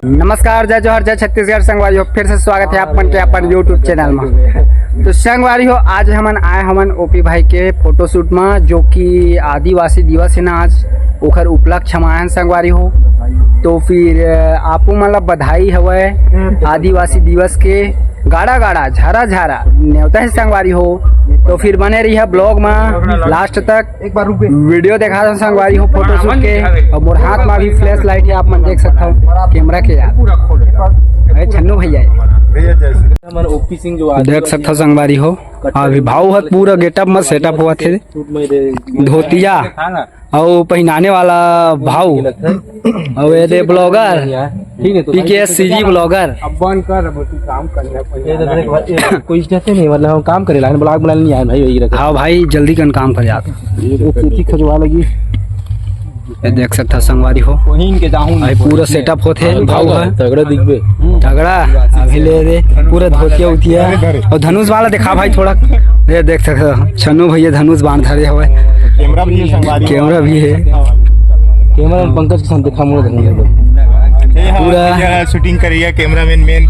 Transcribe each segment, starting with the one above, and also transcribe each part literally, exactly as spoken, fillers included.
नमस्कार, जय जोहार, जय छत्तीसगढ़ संगवारी हो, फिर से स्वागत है आप मन के अपन YouTube चैनल में। तो संगवारी हो, आज हमन आए हमन ओपी भाई के फोटोशूट में, जो कि आदिवासी दिवस है ना आज, ओखर उपलक्ष्य में आए हन संगवारी हो। तो फिर, अ, आपो मन ला बधाई हवय आदिवासी दिवस के। गाड़ा गाड़ा, झारा झारा नेवता है संगवारी हो। तो फिर बने रहिए ब्लॉग में लास्ट तक। एक बार रुक बे। वीडियो देखा था संगवारी हो फोटोशूट के, और मोर हाथ में भी फ्लैश लाइट है, आप मन देख सकता हो कैमरा के यार। अरे छन्नू भैया है। भैया जय श्री हमर ओपी सिंह जो आज देख सकता संगवारी हो, अभी भाव हत पूरा गेटअप में सेटअप हुआ थे। शूट में रे धोतिया। था ना। अउ पहिनाने वाला भाऊ। अउ ये दे ब्लॉगर। ठीक है, तो पीकेएससीजी ब्लॉगर। अब बंद कर, अब तू काम कर ले, ये तो देख, ये कोई कहते नहीं, मतलब हम काम करे ला, ब्लॉग बना नहीं आए भाई, वही रखे। हाँ भाई, जल्दी कन काम कर यार। ये तो चूती खजवा लगी। ये देख सकता संगवारी हो। वहीं इनके जाहूं भाई, पूरा सेटअप होते हैं, भाऊ है। तगड़ा दिखबे। तगड़ा। अभी ले दे पूरा धोतिया उतिया। और धनुष वाला दिखा भाई थोड़ा। ये देख सकता छन्नू भैया धनुष बाण धरे हवे। कैमरा भी है संगवारी। कैमरा भी है। कैमरा में पंकज के साथ दिखा मुझे धनुष। ये हाँ, पूरा ये शूटिंग करिए कैमरामैन मेन।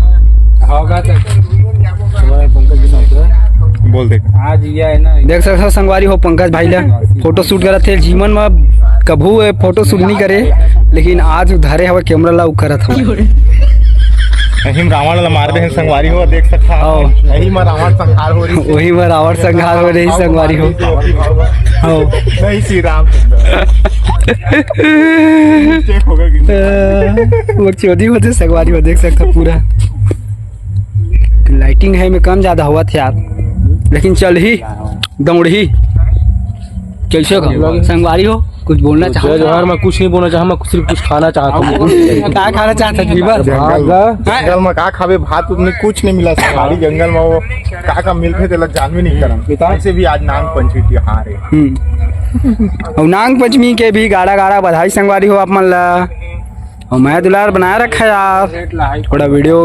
होगा तो कैमरा में पंकज के साथ। बोल दे। आज ये है ना। देख सकता संगवारी हो पंकज भाई ला फोटो शूट करत थे। जीवन में कभू ए फोटो शूट नहीं करे, लेकिन आज धरे हवे कैमरा ला, उ करत हवे। यही में रावण ला मार दे हैं संगवारी हो, देख सकता हो। हाँ। यही में रावण संहार हो रही। वही में रावण संहार हो रही संगवारी हो। हाँ। नहीं श्री राम। चेक होगा कि नहीं? वो चोदी होते संगवारी हो, देख सकता पूरा। लाइटिंग है में कम ज्यादा हुआ थे यार, लेकिन चल ही दौड़ ही। कैसे हो संगवारी हो, कुछ बोलना चाहो? जोहार, मैं कुछ नहीं बोलना चाहूँ, मैं सिर्फ कुछ खाना चाहता हूँ। क्या खाना चाहता जी बस? जंगल में का खाबे, भात उत नहीं, कुछ नहीं मिला। सारी जंगल में वो का का मिलथे तेला जानबे नहीं करन। वैसे भी आज नांग पंचमी त्योहार है। हम्म। और नांग पंचमी के भी गाड़ा गाड़ा बधाई संगवारी हो आप मन ला। और मैं दुलार बनाए रखा यार। थोड़ा वीडियो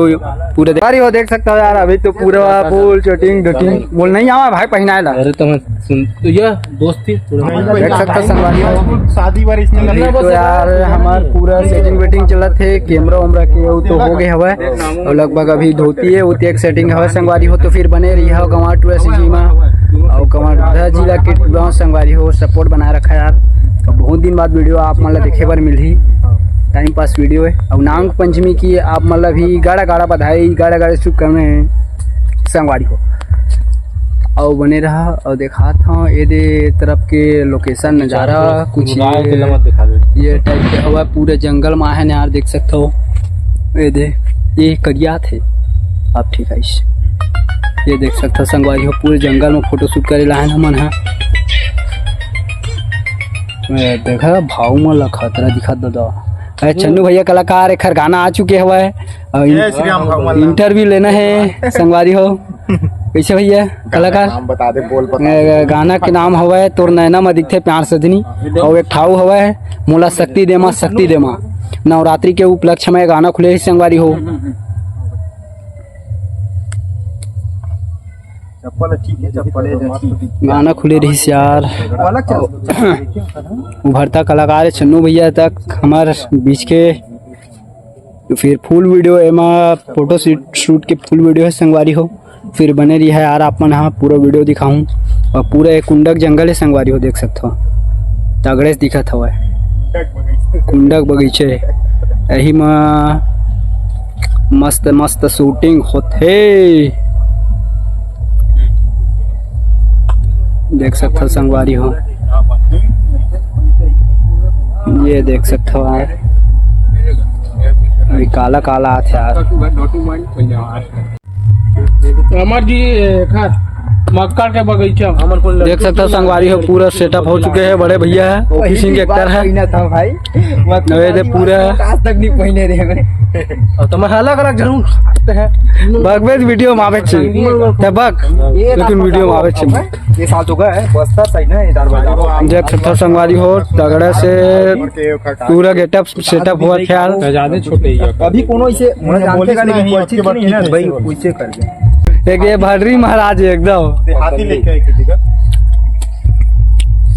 पूरा देख, अरे वो देख सकता हो यार, अभी तो पूरा फुल शूटिंग डूटिंग बोल नहीं आवा भाई, पहनाए ला। अरे तो मैं सुन, तो ये दोस्ती देख सकता संगवारी हो। शादी बार इसने अभी तो यार हमार पूरा सेटिंग वेटिंग चलत है, कैमरा वैमरा के वो तो हो गए हवे। और लगभग अभी धोती है, वो तो एक सेटिंग हवे संगवारी हो। तो फिर बने रही हो गंवा टूरा सीजी में और गंवा जिला के टूरा संगवारी हो, सपोर्ट बना रखा है यार। और बहुत दिन बाद वीडियो आप मन ला देखे बर मिलही। टाइम पास वीडियो है। और नांग पंचमी की आप मन ला भी गाड़ा गाड़ा बधाई, गाड़ा गाड़ा शुभकामनाएं संगवारी हो। और बने रहा और दिखात हूँ ये दे तरफ के लोकेशन नज़ारा कुछ ये, ये टाइप के हवा पूरे जंगल में आहे यार, देख सकते हो। ये दे, ये करिया थे आप, ठीक है। ये देख सकते हो संगवारी हो, पूरे जंगल में फोटो शूट करे ला है हमन हा। ए, देखा भाव मन ला खतरा दिखत दादा। अरे चन्नू भैया कलाकार एखर गाना आ चुके हवय। अउ इन-, जय श्री राम भाव मन ला। इंटरव्यू लेना है संगवारी हो। कैसे भैया कलाकार? नाम बता दे, बोल बता ए, दे। गाना के नाम हवय तोर नैना म दिखथे प्यार सजनी, अउ एक ठाऊ हवय मोला शक्ति देमा, शक्ति देमा। नवरात्रि के उपलक्ष्य में गाना खुले हे संगवारी हो। चप्पल ठीक है, चप्पल है, ठीक। गाना खुले रहिस यार। उभरता कलाकार है चन्नू भैया तक हमार बीच के। तो फिर फुल वीडियो एमा फोटो शूट, शूट के फुल वीडियो है संगवारी हो। फिर बने रही है यार आप मन हा, पूरा वीडियो दिखाऊं। और पूरा एक कुंडक जंगल है संगवारी हो, देख सकते हो तगड़े से दिखत हवय। कुंडक बगीचे, यही मा मस्त मस्त शूटिंग होथे। देख सकथव संगवारी हो, ये देख सकथव यार, ये काला काला आथे यार। अमर जी, एखर मक्का के बगीचा। देख सकथव संगवारी हो, पूरा सेटअप हो चुके हैं, बड़े भैया है, ओपी सिंह के एक्टर है। पहना था भाई, मतलब ये दे पूरा आज तक नहीं पहने रहे मैंने। और तुम्हारा अलग अलग जरूर आते हैं। बगबेज वीडियो में आवे छे। ते बग, ये लेकिन वीडियो में आवे छे। ये साल तो गया है, बस्तर साइड ना, इधर वाला। देख सकथव संगवारी हो, तगड़ा से पूरा गेटअप सेटअप हुआ ख्याल। ज्यादा छोटे ही है। अभी कोनो इसे, मुझे जानते का नहीं, कोई चीज नहीं है ना भाई, कैसे कर दे। एक ये भंडरी महाराज है एकदम। हाथी लेके आए थे, ठीक है?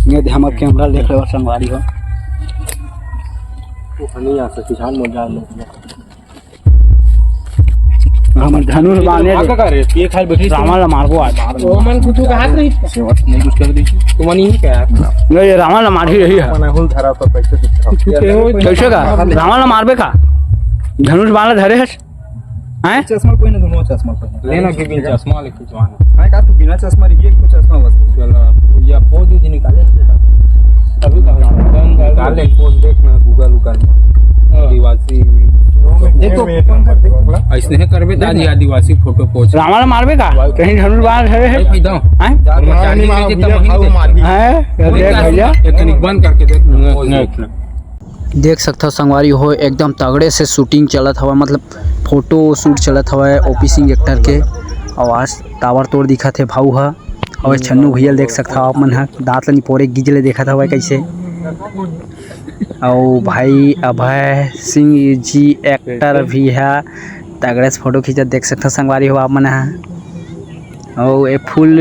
ये दे, हमार कैमरा देख रहे हो संगवारी हो। वो नहीं आ सकती, जान मत जान मत। हमर धनुष बाने का करे? ये खाली बैठी रावण ला मारबो आज। ओमन कुछ कहात नहीं। सेवा नहीं कुछ कर दी। तुमन ही क्या? नहीं, ये रावण ला मारही रही है। मनहुल धरा तो कैसे दिखता? कैसे का? रावण ला मारबे का? धनुष बाण ला धरे हस। हैं? चश्मा कोई ना, दोनों चश्मा कोई ना। लेना के बिन चश्मा ले खिंचवाना। मैं कहा तू बिना चश्मा रहिए, एक तो चश्मा बस। चलो, या पोज ही निकाले। अभी तो निकाल ले, पोज देखना Google उगल में। हाँ। आदिवासी। देखो, ऐसने करबे त आज आदिवासी फोटो पोज। रावण मारबे का? कहीं धनुष बाण है? भाई, भाई, दो। हैं? हैं? ये देख भैया। एक मिनट बंद करके देख, पोज देखना। देख सकथव संगवारी हो, एकदम तगड़े से शूटिंग चलत हवय, मतलब फोटो शूट चलत हवय ओपी सिंह एक्टर के। अउ आज ताबड़तोड़ दिखत हे भाऊ ह। अउ छन्नू भैया ल देख सकथव आप मन ह, दांत ल निपोरे गिज ले देखत हवय कइसे। अउ भाई अभय सिंह जी एक्टर भी ह, तगड़े से फोटो खींचत देख सकथव संगवारी हो आप मन ह। अउ ए फुल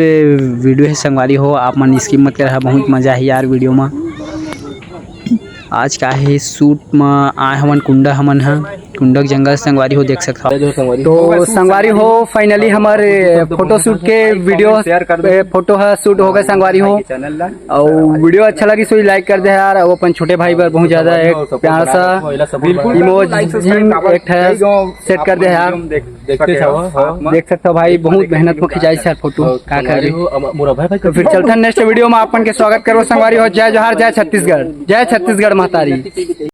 वीडियो हे संगवारी हो, आप मन स्किप मत करहा, बहुत मजा आही यार वीडियो म। आज का हे शूट म आए हवन कुंडा हमन ह, कुंडा के जंगल संगवारी हो देख सकत हव। तो संगवारी हो, फाइनली हमर फोटो शूट के वीडियो, ए, फोटो ह शूट हो गए संगवारी हो। अउ वीडियो अच्छा लगी सो लाइक कर दे यार, अउ अपन छोटे भाई बर बहुत ज्यादा एक प्यारा सा इमोजी एक ठे सेट कर दे यार। देखते जाओ, हाँ, देख सकता हो भाई, बहुत मेहनत में खिंचाई सर फोटो, हाँ, का कर रही? संगवारी हो, अब मोर भाई, भाई, तो फिर चलते हैं नेक्स्ट वीडियो में, आप मन के स्वागत करबो संगवारी हो। जय जोहार, जय छत्तीसगढ़, जय छत्तीसगढ़ महतारी।